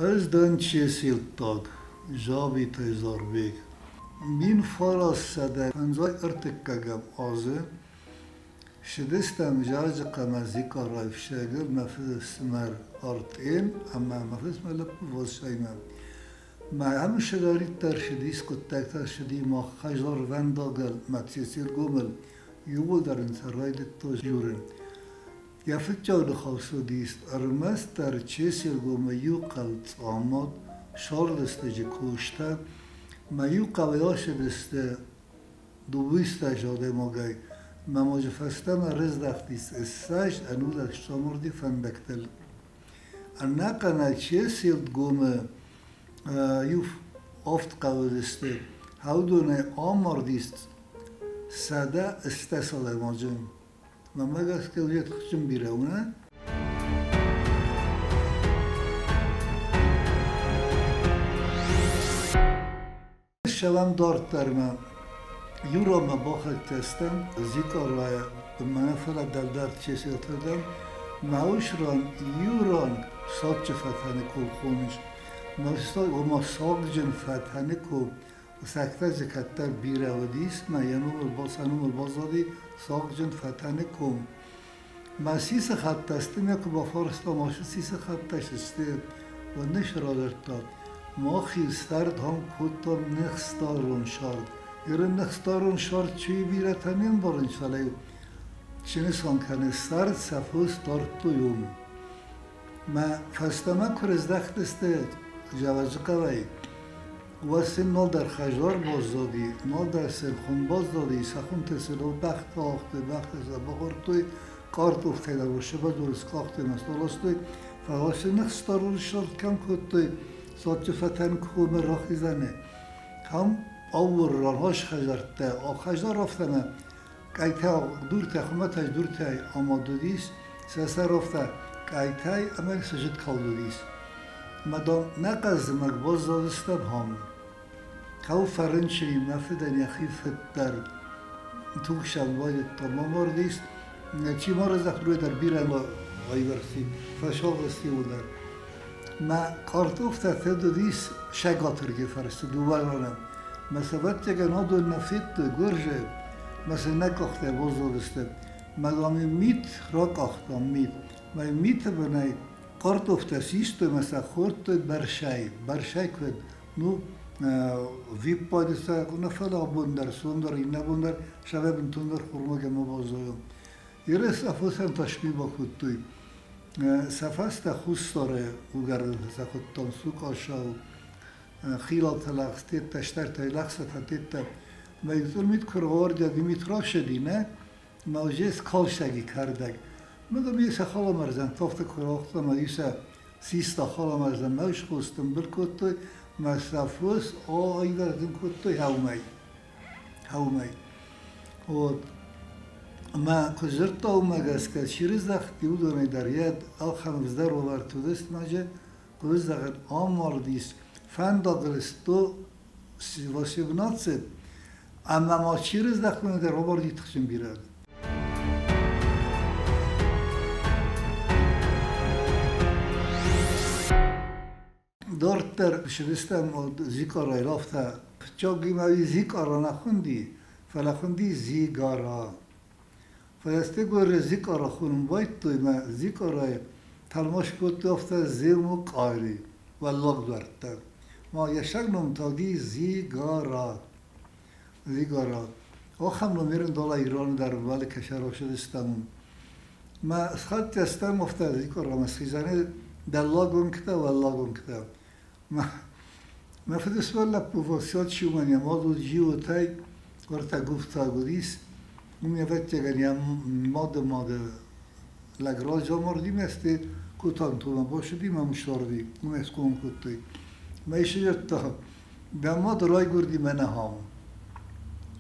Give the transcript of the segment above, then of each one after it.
Ӕз дӕн чеселттаг, Жабиты Зарбег. 1953 азы ссыдыстӕм Зазыхъӕмӕ Зикъарайы ӕфсӕгыл мӕ фыдыфсымӕр Артъен ӕмӕ мӕ фыдыфсымӕр лӕппу Васаимӕ. Мӕ ӕмсыгӕриддӕр ссыдис хъуыддӕгтӕ ссыди мах хӕдзарвӕндагыл мӕ Цецергомыл, иууылдӕр ын сӕ райдыдтой дзурын. Йӕ фыццаг ныхас уыдис, ӕрмӕстдӕр Чеселгомы иу хъӕу Цъамад, Сардыстыджы куыста, мӕ иу хъӕуӕй ацыдысты дыууиссӕдз адӕймагӕй, мӕ ма дзы фӕстӕмӕ рыздӕхтис 20 ӕнудӕс цъамарди фӕндӕгтыл. Ӕнӕхъӕнӕй Чеселтгомы иу авд хъӕуы уыдысты, уыдонӕй амардис 180 адӕймаджы. Мӕнмӕ гӕсгӕ уый тыхджын бирӕ у, нӕ? Ссӕуӕм дарддӕрмӕ. Юромӕ бахӕццӕ стӕм, Зикъарайӕ мӕнӕ фӕлӕ дӕлдӕр Чеселтырдӕм. Мӕ ус ран иу ран саджы фӕтӕны ком хоныс. Мӕ ома сагджын фӕтӕны ком. Сӕгтӕ дзы кӕддӕр бирӕ уыдис, мӕ йӕ номыл сӕ номыл баззади сагджын фӕтӕны ком. Мӕ сисы хаттӕ сты, мӕ куы бафарста, ма сисы хаттӕ сты, уӕд ныфс радзырдта: Мах-иу сӕрд ам кодтам ныхстарон сӕрд. Иры ныхстарон сӕрд чи бирӕтӕ не мбарынц, фӕлӕ-иу чи нысан кӕны, сӕрд сӕ фос дардтой уым. Мӕ фӕстӕмӕ куы рыздӕхтысты Зӕвӕджыхъӕуӕй, уӕд сын ногдӕр хӕдзар баззади, ногдӕр сын хуым баззади, сӕ хуымты сын бӕхтӕ агътой, бӕхтӕ сӕ бахордтой, къартъофтӕй дӕр сывӕллоны скъахтой ӕмӕ сластой, фӕлӕ сын ныхстарон сарт кӕм кодтой, садджы фӕтӕн комы рахизӕны, кӕм ауырран хӕдзӕрттӕ, хӕдзар афтӕ къӕйтӕ дуртӕ хуымӕтӕджы дуртӕй амад уыдис, сӕ сӕр афтӕ къӕйтӕй ӕмӕ сыджыт калд уыдис. Ӕмӕ, дам, нӕ къӕдзымӕг баззадыстӕм ам. Хъӕу фӕрынчын и, мӕ фыдӕн йӕхи фыд дӕр тугсӕн байдыдта, ма мардис. Чи ма раздӕхт, уый дӕр бирӕ аивӕрзти, фӕсалдысты дӕр. Мӕ картофтӕ фыд уыдис Сӕгатырги фӕрсты дыууӕ раны. Мӕ сӕвӕццӕгӕн адон нӕ федтой гуырзы, мӕ сӕ нӕ къӕхтӕ баззадысты. Мӕ дам мит ракъахтам, мит. Мӕ миты бынӕй картофтӕ систой мӕ сӕ хордтой бӕрсӕй. Бӕрсӕй куыд? Ну, виппайды сӕ нӕ фӕлӕ абон дӕр, сом дӕр, иннӕ бон дӕр сӕвӕ бынтондӕр хурмӕ ма баззайон. Ерыс афосӕн тасми бакодтой. Сӕ фӕстӕ Хуссары угӕрдӕнтӕ сӕ хуыдтам Сукъасау, хилалтӕ лӕгъстеттӕ, стӕртӕй лӕгъстӕтӕ теттӕ. Ма изурмит кургъордя Димитровшеди, нӕ? Ма уже скалшаги кӕрдӕг. Ма дам иса халамӕрзӕн тофта курохта, ма иса систа халамӕрзӕн ма ысхостын был кодтой, ма сӕ фос аивӕрзын кодтой хӕумӕй. Хӕумӕй. Вот. Ӕмӕ куы дзырдта, уымӕ гӕсгӕ чи рыздӕхти, уыдонӕй дӕр йӕ ахӕм ӕвзӕр уавӕрты уыдысты маджы, куы зӕгъын, амардис фӕндагыл 118, ӕмӕ ма чи рыздӕхт, уымӕй дӕр амарди тыхджын бирӕ. Дарддӕр ссыдыстӕм Зикъарайы афтӕ фыццагимӕ Зикъара нӕ хуынди, фӕлӕ хуынди Зигара. Фӕлӕ стӕй Зикъара хонын байдыдтой мӕ Зикъарайы тӕлмац кодтой афтӕ Земукъари, уӕллаг дуӕрттӕ. Ма йӕ сӕг ном та уыди Зигара. Зигара. Ахӕм номер ын дала Ираны дӕр вӕлы кӕсӕрох ссыдыстӕм. Мӕ схӕццӕ стӕм афтӕ Зикъарамӕ схизӕны дӕллаг уынгтӕ, уӕллаг уынгтӕ. Мӕ фыдысвӕл лӕппу Васил Чуман йӕ мад уыд Джиотӕй, уӕртӕ гуфтаг уыдис. Уым, ӕвӕццӕгӕн, йӕ мады мады лӕг разамарди мӕсты Кутантомӕ бацыди мӕ мсарди, уым ӕй схъомыл кодтой. Мӕ исызӕдта, дӕ мад райгуырди мӕнӕ ам.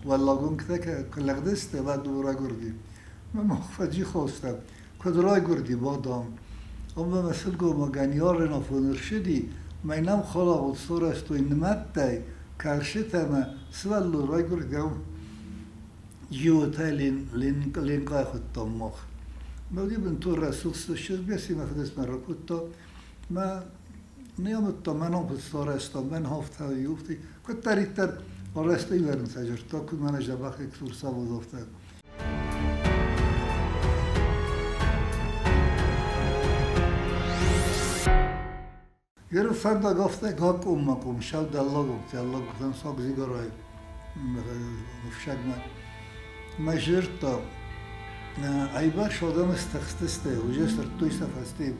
Уӕллаг уынгтӕ куы лӕгдысты, уӕд райгуырди. Мӕ мах фӕджихоста, куыд райгуырди, бадам. Ӕмӕ мӕ сылгоймагӕн йарӕн афон ӕрсыди, мӕ нӕм халагъуд сарӕзтой нымӕттӕй, кӕрчытӕ ӕмӕ сывӕллон райгуырди ам. Джиотӕй ленкъай хуыдтам мах. Мӕ уыди бынтон рӕсугъд чызг, йӕ фыдӕсмӕ ракодта. Мӕ Neamıtta men hofta men hofta yufti куыддӕриддӕр арӕзт ивӕрынц ӕзырдта, куыд мӕнӕ дзӕбӕх экскурсовод афтӕ. Еры фӕндаг афтӕ гакъоммӕ къом, сау дӕллагок, дӕллагоктӕн саг зигарай ӕфсагмӕ. Мӕ зырдта, айбар адӕм стыхстысты, уже сырдтой сӕ фӕсте.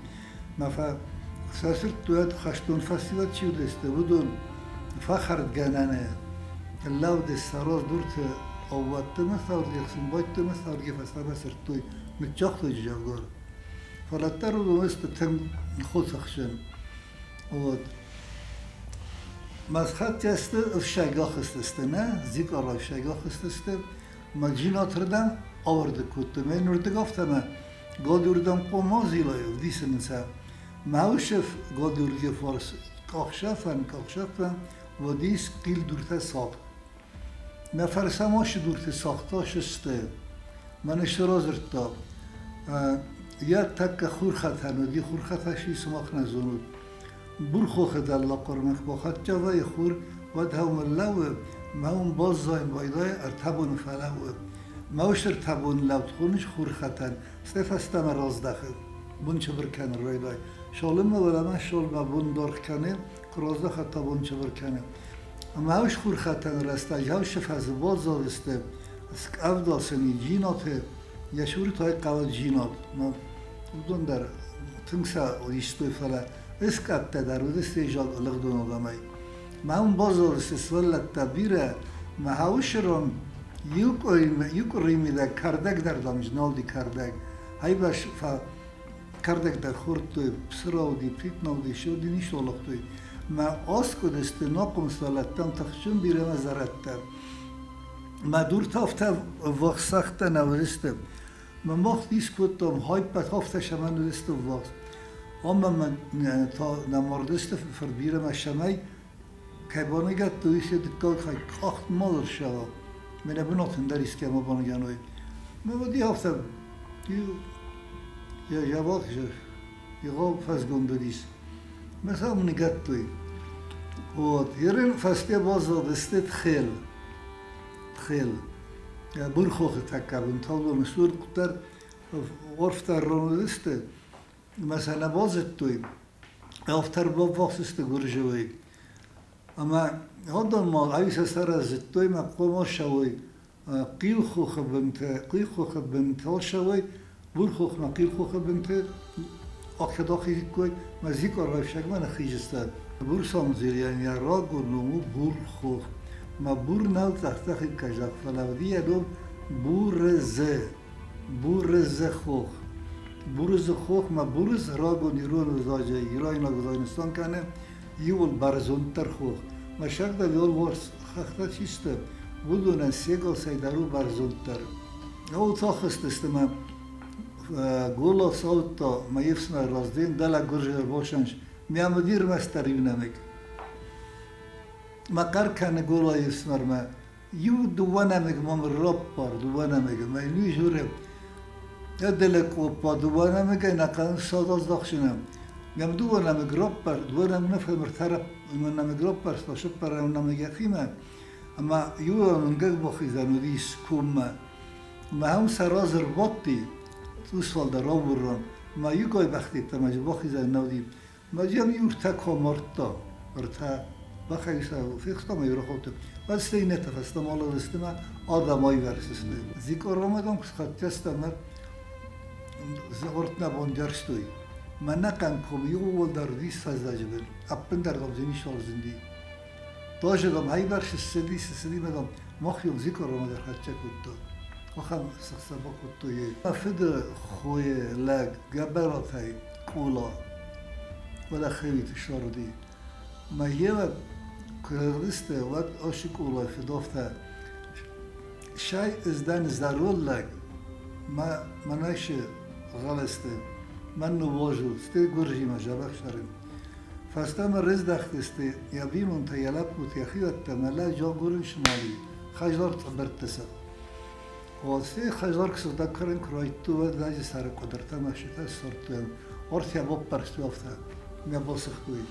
Мӕ сӕ сырдтой хӕстон фӕсивӕд чи уыдысты, уыдон фӕхӕрдгӕнӕны лӕуды сӕраз дурты аууӕтты мӕ сымбӕйтты мӕ сӕрге фӕстӕмӕ сырдтой, ныццагътой джавгар. Фӕлӕ дӕр уыдон сты тынг хотыхджын. Вот. Масхаттясты ӕфсӕйгӕ хызтысты, нӕ? Зикъара ӕфсӕйгӕ хызтысты. Ма джинатырдӕм авӕрдыг кодтой. Мӕ нырдыг афтӕмӕ галиуырдӕм къома зилай ӕвдисынцӕ. Мӕ галиуырдыгӕй фарс къахсӕфӕн уыдис хъилдуртӕ сагъд. Мӕ фӕрсӕмосы дурты сагъта сысты. Мӕнӕ сы радзырдта. Йӕ тӕккӕ хурхӕтӕн уыди, хурхӕтӕн сымах нӕ зонут. Бурхохы дӕллагхъуырмӕ бахӕццӕ вӕййы хур, уӕд хӕумӕ лӕууы, мӕ уым баззайын байдайы, 3 боны фӕлӕууы. Мӕ уыцы 3 боны лӕуд хоныс хурхӕтӕн, стӕй фӕстӕмӕ раздӕхы, бон чыбыр кӕнын райдайы. Цалынмӕ уӕлӕмӕ цалынмӕ бон даргъ кӕны, куы раздӕха, та бон чыбыр кӕны. Ӕмӕ уыцы хурхӕтӕны рӕстӕджы хӕусы фӕзы баззадысты, скъӕвда сын и джинаты, йӕ цуры та хъӕуы джинат. Уыдон дӕр тынг сӕ истой, фӕлӕ ыскъӕттӕ дӕр уыдысты лыгъдон адӕмӕй. Мӕ уым баззадысты сывӕллӕттӕ бирӕ, мӕ хӕуысырон иу къуырийы мидӕг кӕрдӕг дӕр дам зналди кӕрдӕг. Айбас кӕрдӕг дӕр хордтой, псыра уыди, плитна уыди, шы уыди, ницы алыгътой. Мӕ аскъуыдысты нахъом сывӕллӕттӕм тыхджын бирӕ мӕ зӕрӕдтӕ. Мӕ дуртӕ афтӕ ӕввахс сӕгътӕ нӕ уыдысты. Мӕ мах дис кодтам, хайппӕт афтӕ сӕмӕн уыдысты ӕввахс. Ӕмӕ мӕ та нӕ мардысты фырбирӕ мӕ сӕмӕй, кӕй баныгӕдтой, уый сӕ дыккаг хай къахт ма ӕрсӕва. Мӕнӕ бынат ӕндӕр искӕмӕ баныгӕной. Мӕ уыди афтӕ, йӕ зӕбӕх егъау фӕзгонд уыдис. Мӕ сӕ ныгӕдтой. Вот. Ерын фӕсте баззадысты Тхел. Тхел. Бурхохы тӕккӕ бын Талдоны цур куыддӕр орфтӕ рон уыдысты, мӕ сӕ нӕ базыдтой. Афтӕ ӕрбаввахс сты Гуырзывӕй. Ӕмӕ адӕм ма ӕви сӕ саразыдтой, мӕ хъуамӕ ссӕуой Хъилхохы бынты ссӕуой, Бурхохмӕ Хъилхохы бынты ахсад ахизиккой, мӕ Зикъарайы ӕфсагмӕ ныххизысты. Бурсамдзелийӕн йӕ рагон ном у Бурхох. Мӕ бур нӕу цъӕх-цъӕхид казак, фӕлӕ уыди йӕ ном Бурызы, Бурызы хох. Бурызы хох мӕ Бурыз рагон ирон ӕвзаджы ирайнаг ӕвзаджы нысан кӕны иууыл бӕрзонддӕр хох. Мӕ сӕрдар Йолворс хӕхтӕ чи сты, уыдонӕн сегасӕй дӕр у бӕрзонддӕр. Ауыл ахызтысты мӕ Голов сауыдта мӕ йе фсымӕр разден дӕлӕ Гуырзы ӕрбасӕнс, ме ӕмӕ ӕрмӕстдӕр иунӕмыг. Мӕ хъӕр кӕны Голайы ӕфсымӕрмӕ, иу-дыууӕ нӕмыг мӕм раппар, дыууӕ нӕмыгы. Мӕ йын уый дзуры, дӕлӕ къоппа дыууӕ нӕмыгӕй нӕхъӕн ссад аздӕхсынӕ. Мӕм дыууӕ нӕмыг раппар, дыууӕ нӕмыг нӕ фӕлмӕртӕ нӕмыг раппӕрста, сыппӕрӕм нӕмыг йӕхимӕ, ӕмӕ иу уынгӕг бахизӕн уыдис коммӕ. Мӕ ам сӕ разы рбадти, цъус фалдӕр аууырран, мӕ иугай бӕхтӕ мӕ бахизӕн нӕ уыди. Мӕ йӕм иу ртӕ куы амардта, ӕртӕ бӕхӕй сӕ фехста мӕ ирохоты. Уӕд стӕй иннӕтӕ фӕстӕмӕ алыгъдысты мӕ адӕм аивӕрсысты. Зикъоромӕ дам куы схӕццӕ сты ӕмӕ ортнӕ бандӕрстой. Мӕнӕ хъӕнком иууылдӕр уыдис фӕззӕджы бын, ӕппындӕр дам дзы ницыуал зынди. Тоже дам аивӕрс ссыди, ссыди мӕ дам мах иу Зикъоромӕ дӕр хӕццӕ кодта. Ахӕм сыхсӕ бакодтой. Мӕ фыды хойы лӕг Гӕбӕратӕй Къола уӕлӕ хъӕуиты ссарди. Мӕ йемӕ куы ралыгъдысты, уӕд ацы Къолайы фыд афтӕ: Сай ыздӕн зӕронд лӕг, мӕ мӕнӕй шы гъӕлӕсты, мӕн ныууазут, стӕй гуырзимӕ дзӕбӕх цӕрын. Фӕстӕмӕ рыздӕхтысты йӕ бинонтӕ, йӕ лӕппутӕ, йӕ хиуӕттӕ, мӕ лӕджы агурын сымали, хӕдзар цъыбыртты сыгъд. Уӕлсе хӕдзар куы сыгъдӕг кӕнын куы райдыдтой, уӕд лӕджы сӕры къуыдыртӕ мӕ сытӕ ссардтой, ортӕ баппӕрстой афтӕ, нӕ басыгътой.